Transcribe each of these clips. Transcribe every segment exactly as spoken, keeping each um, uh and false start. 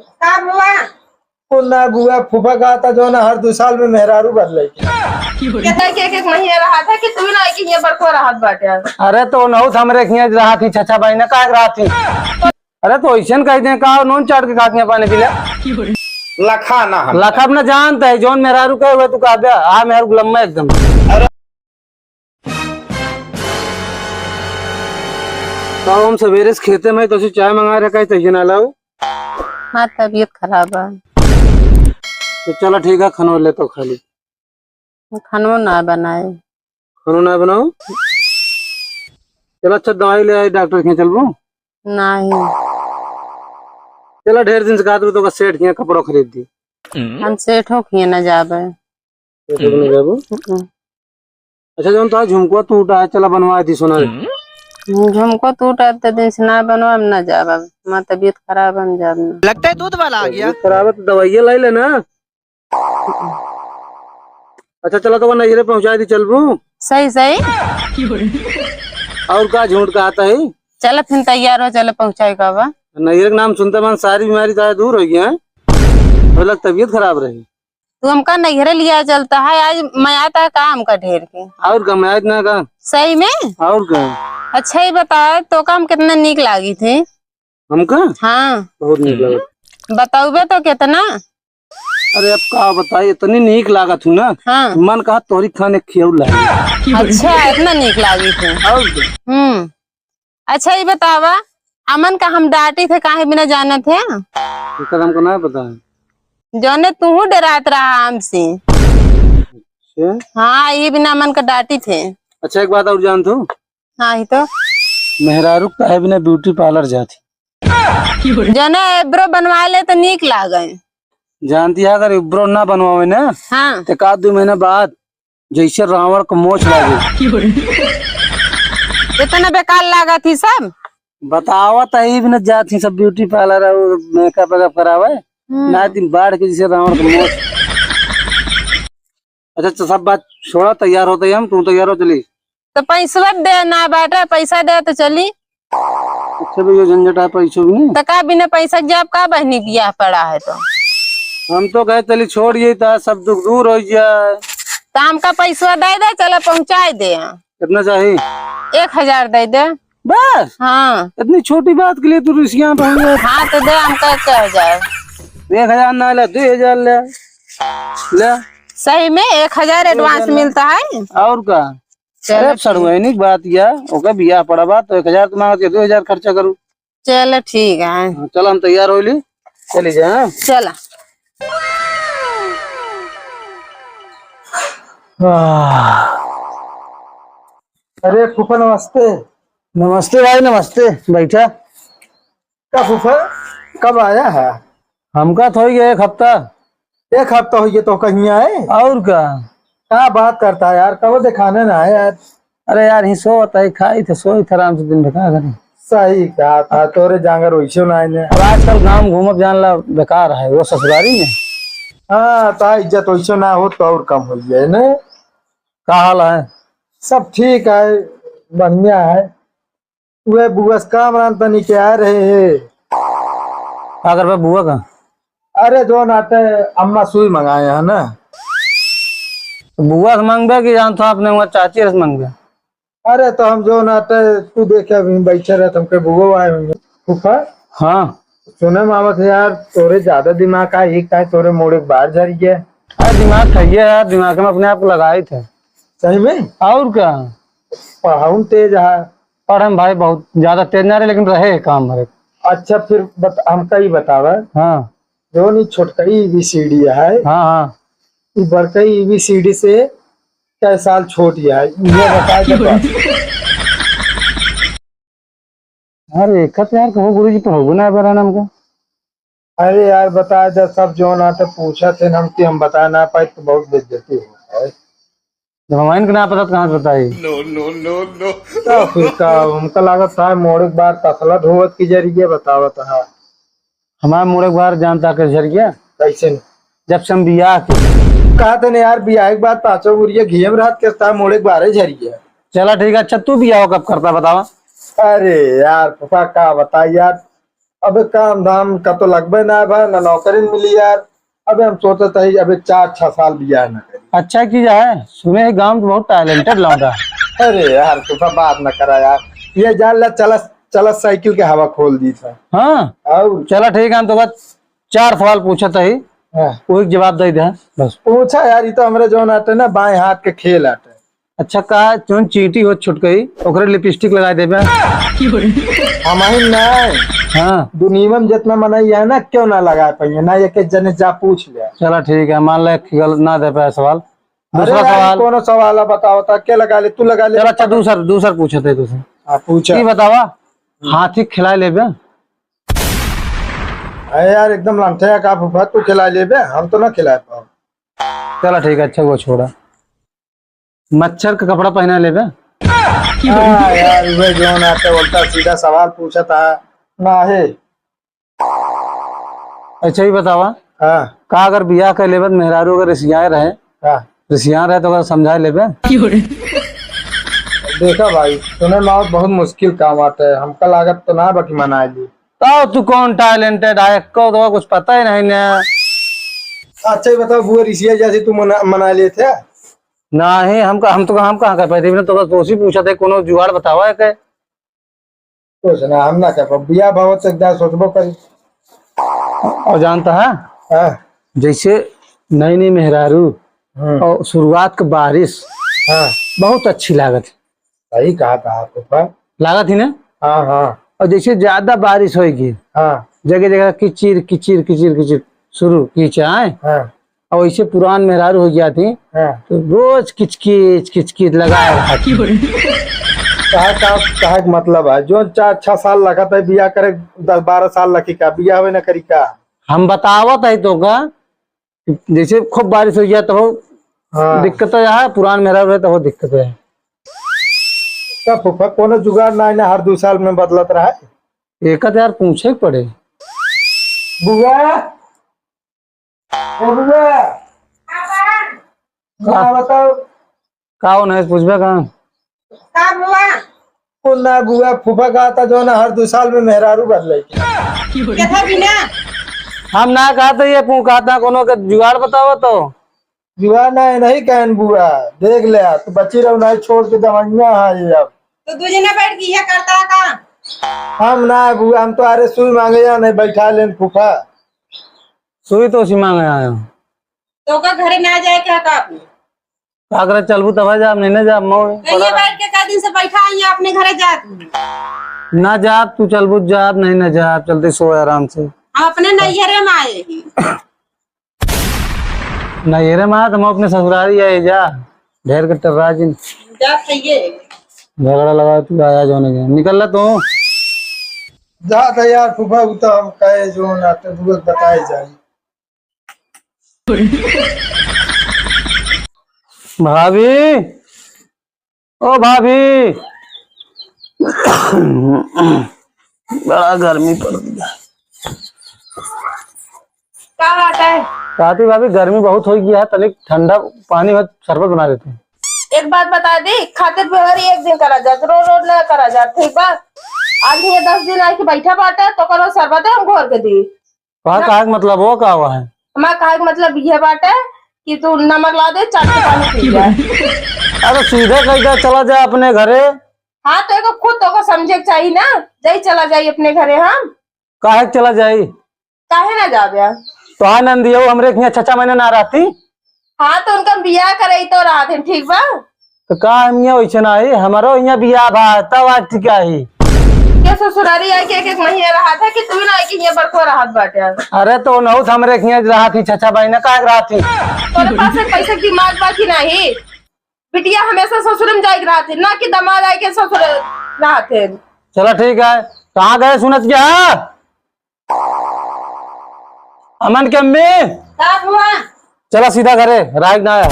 का बुआ? कुल ना बुआ, फूफा कहा था जो ना हर दो साल में मेहरारू बदले। कहता है कि एक एक महीने रहा था कि तू ना कि ये बड़को रहत बाटे। अरे तो नहुत हमरे खिया रहा थी, छछा भाई ना का रहा थी। अरे तो ऐसन कह दे का नून चाट के खात में पानी पी ले। लखा ना हम। लखा अपना जानता है, जौन मेहरारू कहे हुए तू कह दे, आ मेहरारू लम्बा एकदम। अरे तो हम सवेरे से खेते में तो चाय मंगा रखा है, चाहिए ना लाओ। हाँ, तबीयत खराब है। तो चलो ठीक है, खानो ले तो खा ली। खानो ना बनाए। खानो ना बनाओ? चलो अच्छा, दवाई ले आए, डॉक्टर के यहाँ चलबो? नहीं। चलो, ढेर दिन से कहत रहो तो सेठ के यहाँ कपड़ो खरीद दी। हम सेठों के यहाँ ना जाबे। सेठों के ना जाबो? हम्म। अच्छा, जौन तो झुमको टूटा है, चला बनवा दी सोना। झुमको टूटा है, तो दिन से ना बनवा, हम ना जाब, अब हमार तबीयत खराब है, हम जाब ना। लगता है दूध वाला आ गया। तबीयत खराब है तो दवाइयाँ लाई लेना। अच्छा, चला तो नैहरे पहुँचा दी, चलबू? सही, सही। और का झूठ कहत है? चला फिर तैयार हो, चला पहुँचाए का बा। नैहरे के नाम सुनते मन सारी बीमारी तो दूर हो गई है। मतलब तबीयत खराब रही। तू हमका नैहरे लिया चलता है, आज मया ता का हमका ढेर के। और का, मया इतना का? सही में? और का? अच्छा, ये बता, तो का हम कितना नीक लागी थे? हमका? हाँ। बहुत नीक लागत। बताउबे तो कितना? अरे, अब का बताई, इतनी नीक लागत हूँ ना। हाँ। मन कहा तोरी खाने खियौला। अच्छा, इतना नीक लागी थे। और का? हम्म। अच्छा, ये बतावा, अमन का हम डांटी थे, काहे बिना जानत है? एकर हमको ना पता है। जौने तूहू डरात रहा हमसे। अच्छा। हाँ, ये बिना अमन का डांटी थे। अच्छा, एक बात और जान तू? हाँ, ही तो। मेहरारू काहे बिना ब्यूटी पार्लर जाती? जौने eyebrow बनवा ले तो नीक लागे। जानती है, अगर eyebrow ना बनवावे ना, हाँ। तो एक आध दो महीना बाद जैसे रावण का मोछ लागे। इतना बेकार लागत ही सब। बतावत ही बिना जात ही सब ब्यूटी पार्लर और मेकअप वेकअप करावे। हम्म। ना दिन बाढ़ के जैसे रावण का मोछ। अच्छा, तो सब बात छोड़ा, तैयार होते ही हम, तू तैयार हो, चली। तो पैसवा दे ना बाटे, पैसा दे तो चली। अच्छा भैया, झंझट है, पैसों भी नहीं। तो का बिना पैसा के जाब का बहनी, बियाह पड़ा है तो? हम तो कहे चली छोड़िए, तो सब दुख दूर हो जाए। तो हमका पैसवा दे दे, चला पहुँचाए दे। कितना चाहिए? एक हजार दे दे। बस? हाँ। इतनी छोटी बात के लिए तू रिसिया पड़ गया? हाँ, तो दे हमका एक हजार। एक हजार ना ले, दो हजार ले। ले। सही में एक हजार दो हजार advance ले। मिलता है? और का? चलो अरे, ठीक। सड़ुआइनी की बात या, ओकर बियाह पड़ा बा, तो एक हजार तो मांगत है, दो हजार खर्चा करू। चलो ठीक है। हाँ, चलो हम तैयार होइली, चली जाए, हाँ? चला। आह। अरे फूफा नमस्ते। नमस्ते भाई, नमस्ते, बैठा। का फूफा, कब आया है? हमका तो हो गया एक हफ्ता। एक हफ्ता हो गया तो कहीं आए? और का? का बात करता है यार, कब दिखाने ना आए यार? अरे यार, ही सोवत है, खाई थे, सोई थे आराम से दिन भर, का करी? सही कहा था, तोरे जांगर वैसे ना आए ने। अब आजकल गांव घूमब जान ला बेकार है, वो ससुरारी में। हाँ, तो इज्जत वैसे ना हो तो और कम हो जाए ने। का हाल है? सब ठीक है, बढ़िया है। वे बुआ से काम राम तनी के आ रहे हैं। का करबे बुआ का? अरे जो नाटे अम्मा सुई मंगाए हैं ना। तो बुआ से मांगबे कि जान तो अपने वहाँ चाची से मांगबे? अरे तो हम जो नाटे तू देखे अभी बैठे रहे, तुमके बुआ आए होंगे। फूफा? हाँ। सुने मामा थे यार, तोरे ज्यादा दिमाग का एक का तोरे मोड़े के बाहर झर गया। अरे दिमाग खाइए यार, दिमाग में अपने आप को लगाई थे। सही में? और का? पढ़ाउन तेज है। पढ़म भाई बहुत ज्यादा तेज ना रहे, लेकिन रहे काम भरे। अच्छा, फिर बत-, हमका ई बतावा। हाँ। जौन ई छोटकई A B C D है, हाँ, हाँ। ई बड़कई A B C D से कै साल छोट है, ये बता दे बस। अरे, एक तो यार, कहो गुरुजी पढ़ाबो ना बरा नाम का। अरे यार, बता दे, सब जौन आते पूछा थे हम कि हम बता ना पाए तो बहुत बेइज्जती होता है। जब हमारे को ना पता तो कहाँ से बताई? No, no, no, no। तो फिर का, हमका लागत था मोड़े के बार तसला ढोवत की जरिए बतावत है। हमार मोड़े के बार जानता के जरिए? कैसे न? जब से हम बियाह के। कहा थे ना यार, बियाह के बाद पाँचों मुरिया घियम रात के था मोड़े के बारे झरिए। चला ठीक है, अच्छा तू बियाह कब करता बतावा? अरे यार, फूफा का बता यार, अबे काम धाम का तो लगबे ना बा, ना नौकरी मिली यार। अबे हम सोचत हई अबे चार छह साल बियाह ना करी। अच्छा की जा है, सुने है गाँव में बहुत talented लौंडा। अरे यार, तू सब बात ना करा यार। ये जान ला, चला, चला साइकिल के हवा खोल दी था। हाँ? और? चला ठीक है, हम तो बस चार सवाल पूछत हई, हाँ। वो एक जवाब दे दे, बस। पूछा यार, ये तो हमरे जौन आटे ना, बाएं हाथ के खेल आटे। अच्छा, का जौन चींटी हो छुटकई, ओकरे लिपस्टिक लगा देबे? हमही नहीं। हाँ। दुनिया में जितना मनई है ना, क्यों ना लगा पाइए ना, एक एक जने जा पूछ ले। चला ठीक है, मान ले कि गलत ना दे पाए सवाल। अरे दूसरा यार, सवाल। कौनो सवाल है, बताओ, ता के लगा ले, तू लगा ले। चला अच्छा, दूसर, दूसर पूछत है तुझसे। हाँ, पूछा। ई बतावा, हम्म। हाथी खिलाए लेबे? अरे यार, एकदम लंठे का फूफा, तू खिलाए लेबे, हम तो ना खिलाए पाओ। चला ठीक है, अच्छा वो छोड़ा। मच्छर का कपड़ा पहना लेबे? हाँ यार, वह जौन आते उल्टा सीधा सवाल पूछा था। ना है। अच्छा, ये बतावा। हाँ। का अगर बियाह कर लेबे, मेहरारू अगर रिसियाए रहे, हाँ। रिसियाए रहे तो ओकरा समझाए लेबे? देखा भाई, सुने में आवत बहुत मुश्किल काम आटे, हमका लागत तो ना बाकी मनाए ली। तो तू कौन talented है, को तो कुछ पता ही नहीं ने। अच्छा, ये बताओ, बुआ रिसिया जैसे तू मना, मना लेते? नहीं, हम का-, हम तो, हम कहाँ कर पाए थे, तो, तो उसी पूछा थे, कोनो जुगाड़ बतावा है के? कुछ ना, हम ना कर पाओ। बियाह भवत से एक दार सोचबो करी। और जानता है, हाँ। जैसे नई नई मेहरारू हम्म। और शुरुआत के बारिश हाँ। बहुत अच्छी लागत है। सही कहा था आप ऊपर। लागत ही ना? हाँ, हाँ। और जैसे ज्यादा बारिश होएगी, हाँ। जगह जगह किचिर, किचिर, किचिर, किचिर शुरू की चाहे। हाँ। और वैसे पुरान मेहरारू हो गया थी, हाँ। तो रोज किचकिच, किचकिच लगाए रहती। कहा, कहा, कहा के मतलब है, जो चार छह साल लगा था बियाह करे, दस बारह साल लगी का, बियाह होए ना करी का? हम बतावत है तो का, जैसे खूब बारिश हो गया तो हो हाँ। दिक्कत है, पुरान मेहरारू रहे तो हो दिक्कत है। का फूफा, कोनो जुगाड़ ना, ना हर दो साल में बदलत रहा है। एक आध यार पूछे के पड़े। बुआ, ए बुआ, का बताओ? का हो नहीं पूछबे का? का बुआ? कुल ना बुआ, फूफा कहा था जो ना हर दो साल में मेहरारू बदले। देखा भी ना। हम ना कहा था, ये पू-, कहा था कोनो के जुगाड़ बताओ तो। जुआ नहीं, नहीं कहन बुआ, देख ले, तू बच्ची रहो नहीं छोड़ के दवाइयाँ है ये अब। तो दू जने बैठ के ये करता है का? हम ना बुआ, हम तो अरे सुई मांगे या नहीं बैठा लेन फूफा। सुई तो उसी मांगे आया। तो का घरे ना जाए क्या का अपने? का करे चलबू तब जाब, नहीं ना जाब, मौज तो ये पड़ा। बैठ के का दिन से बैठा है ये अपने घरे जात नहीं। ना जाब, तू चलबू जाब, नहीं ना जाब, चलते सो आराम से। हम अपने नैहरे में आए ही। नैहरे में आ, तो हम अपने ससुरारी आए जा। ढेर के टर्रा जिन। जा खाइए। झगड़ा लगा तू आया जो नहीं निकल ला तू। जा था यार फूफा, वो तो हम कहे जो ना तो बुआ बताए जाए। भाभी, ओ भाभी, बड़ा गर्मी पड़ गया। का बात है? कहती भाभी, गर्मी बहुत हो गया है, तनिक ठंडा पानी हो, शरबत बना देते हैं। एक बात बता दी, खातिर पियर एक दिन करा जात, रोज रोज ना करा जात, ठीक बा? आज ये दस दिन आके बैठा बाटे, तो करो शरबत हम घोर के दी। कहा, ना। कहा के मतलब वो का हुआ है? हमार कहा के मतलब ये बाटे कि तू नमक ला दे, चाट के पानी पी जा। अरे सीधे कह दे, चला जा अपने घरे। हाँ, तो एगो खुद तो को समझे के चाहिए ना, जाई चला जाई अपने घरे हम। काहे के चला जाई? काहे ना जाबे? तो हाँ नंदियो, हमरे हियाँ छचा महीने ना रहती। हाँ, तो उनका बियाह करे तो रहत है, ठीक बा? तो का हम ये वैसे ना है, हमारो यहाँ बियाह बा, तब आज ठीक है। के ससुरारी आए के एक, एक महीने रहत है कि तू ना आए के यहाँ बड़को रहत बाटे। अरे तो नहुत हमरे हियाँ रहत ही, छचा महीने का रहत ही। तोरे पास एक पैसे की दिमाग बा कि नहीं? बिटिया हमेशा ससुर में जाए के रहत है, ना कि दामाद आए के ससुर रहत है। चला ठीक है, कहाँ गए सुनत क्या? अमन के अम्मी। का हुआ? चला सीधा घरे, राग ना आया।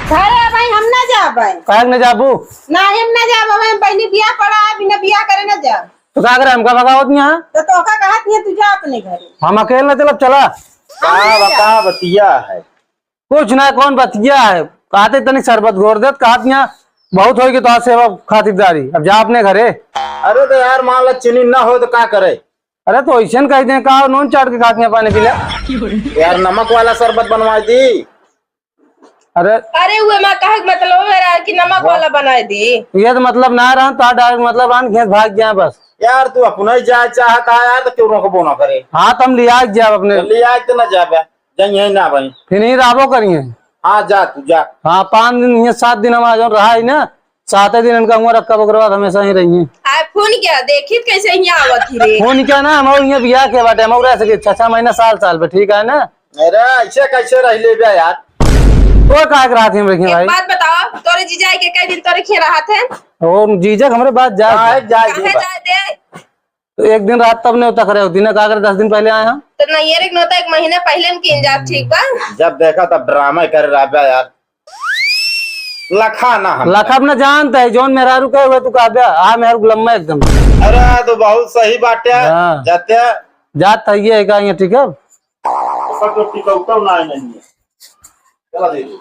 घरे भाई हम ना जाबे। काहे के ना जाबू? नहीं हम ना जाबे, हम बहनी बियाह पड़ा है, बिना बियाह करे ना जाब। तो का करे, हमका भगावत नहीं है? तो तोका कहत नहीं है, तू जा अपने घरे। हम अकेले ना चलब, चला। हम ना का जाब। बता बतिया है? कुछ ना, कौन बतिया है? कहते तनी शरबत घोर देत, कहत यहाँ बहुत होई कि तोहार सेवा खातिरदारी। अब जा अपने घरे। अरे तो यार, मान ला चीनी ना हो तो का करे? अरे तो ऐसे न कह दे, का नून चाट के खात हैं पानी पी ले। यार, नमक वाला शरबत बनवा दी। अरे अरे, उहे माँ कहे के मतलब मेरा कि नमक वाह। वाला बनाए दी। ये तो मतलब ना रहा, तो डायरेक्ट मतलब आन घेस भाग गया बस। यार, तू अपने ही जाए चाहता है यार, तो क्यों रोकबो ना करे? हाँ, तो हम लिया के जाब अपने। तो लिया के तो ना जाबे, जइहे ना भाई। फिर ही रहबो करिए। हाँ, जा तू, जा। हाँ, पाँच दिन, ये सात दिन हम आ जाओ रहा ही ना, सातों दिन इनका हुआ रखा, ओकरे बाद हमेशा ही रहिए। आए फोन क्या, देखी कैसे यहाँ आवत ही रे। फोन क्या ना, हम यहाँ बियाह के बाटे, हम रह सके छह, छह महीना, साल, साल पे, ठीक है ना? अरे, ऐसे कैसे रह लेबे यार? तो का के रात में रखे एक भाई? बात बताओ, तोरे जीजा के कई दिन तोरे खिया रहा थे? और जीजा के हमरे बात जाए काहे दे। जाए दे काहे बा? जाए दे? तो एक दिन रात तब न्योता करे होती ना, का करे, दस दिन पहले आए हम। तो नहीं, ये एक न्योता एक महीने पहले में किन जात, ठीक बा? जब देखा तब ड्रामा कर रहा बा यार। लखा ना हम। लखा अपना जानता है, जौन मेहरारू कहे हुए तू कहबे, आ मेहरारू लम्बा एकदम। अरे, तो बहुत सही बात है। हाँ। जाते जात है ये का, ये ठीक है? सब तो टिकौता ना है, नहीं है। चला दीदी।